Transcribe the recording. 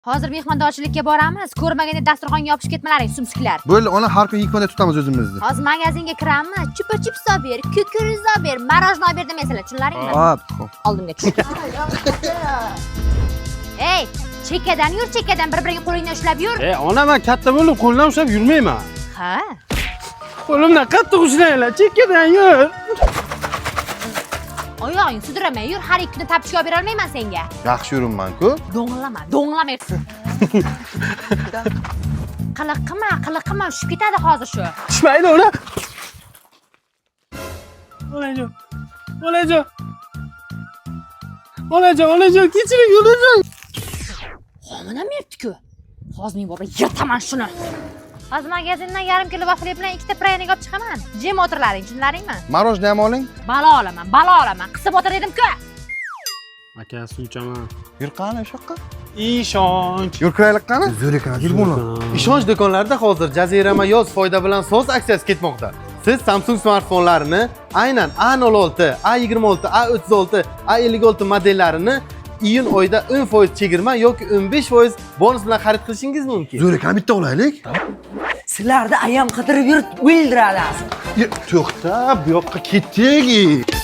Hozir mehmondorchilikka boramiz. Ko'rmaganda dasturxonga yopishib ketmalaring, sumsiklar. Bo'ldi, ona, har kun ikki tutamiz o'zimizni. Hozir magazinga kiramiz. Chupa chips olib ber, кукуруз olib ber, мороженое olib ber demaysanlar, tushunlaringmi? Hop, hop. Oldimga tush. Ey, chekkadan yur, chekkadan bir-biringga qo'lingdan ushlab yur. E, ona, man katta bo'lib qo'ldan ushlab yurmayman. Ha. Qo'limdan qattiq ushlanglar, chekkadan yur. Oyog'ing sudrama yur, har ikki kunda tapchka olib bera olmayman senga. Yaxshi yuribman-ku. Do'ng'illama, do'ng'illama. Qiliq qilma, qiliq qilma, tushib ketadi hozir shu. Tushmaydi, ona. Onajon. Onajon. Onajon, onajon, kechiring, onajon. Homilam beribdi-ku. Hozir men borib yirtaman shuni. Hozir magazindan yarim kilo vafli bilan ikkita пряник olib chiqaman. Jim o'tirlaring, tushunlaringmi? Мороженое ham oling. Balo olaman, balo olaman. Qisib o'tir dedim-ku. Aka, suv ichaman. Yur qani o'sha yoqqa. Ishonch. Yur kiraylik qani. Zo'r ekan, telefonni. Ishonch do'konlarida hozir jazirama yoz foyda bilan soz aksiyasi ketmoqda. Siz Samsung smartfonlarini aynan A06, A26, A36, A56 modellarini iyun oyida 10% chegirma yoki 15% bonus bilan xarid qilishingiz mumkin. Zo'r ekan, bitta olaylik. Sizlarni ayam qidirib yurib o'ldiradi. Ye, to'xta, bu yoqqa ketdik.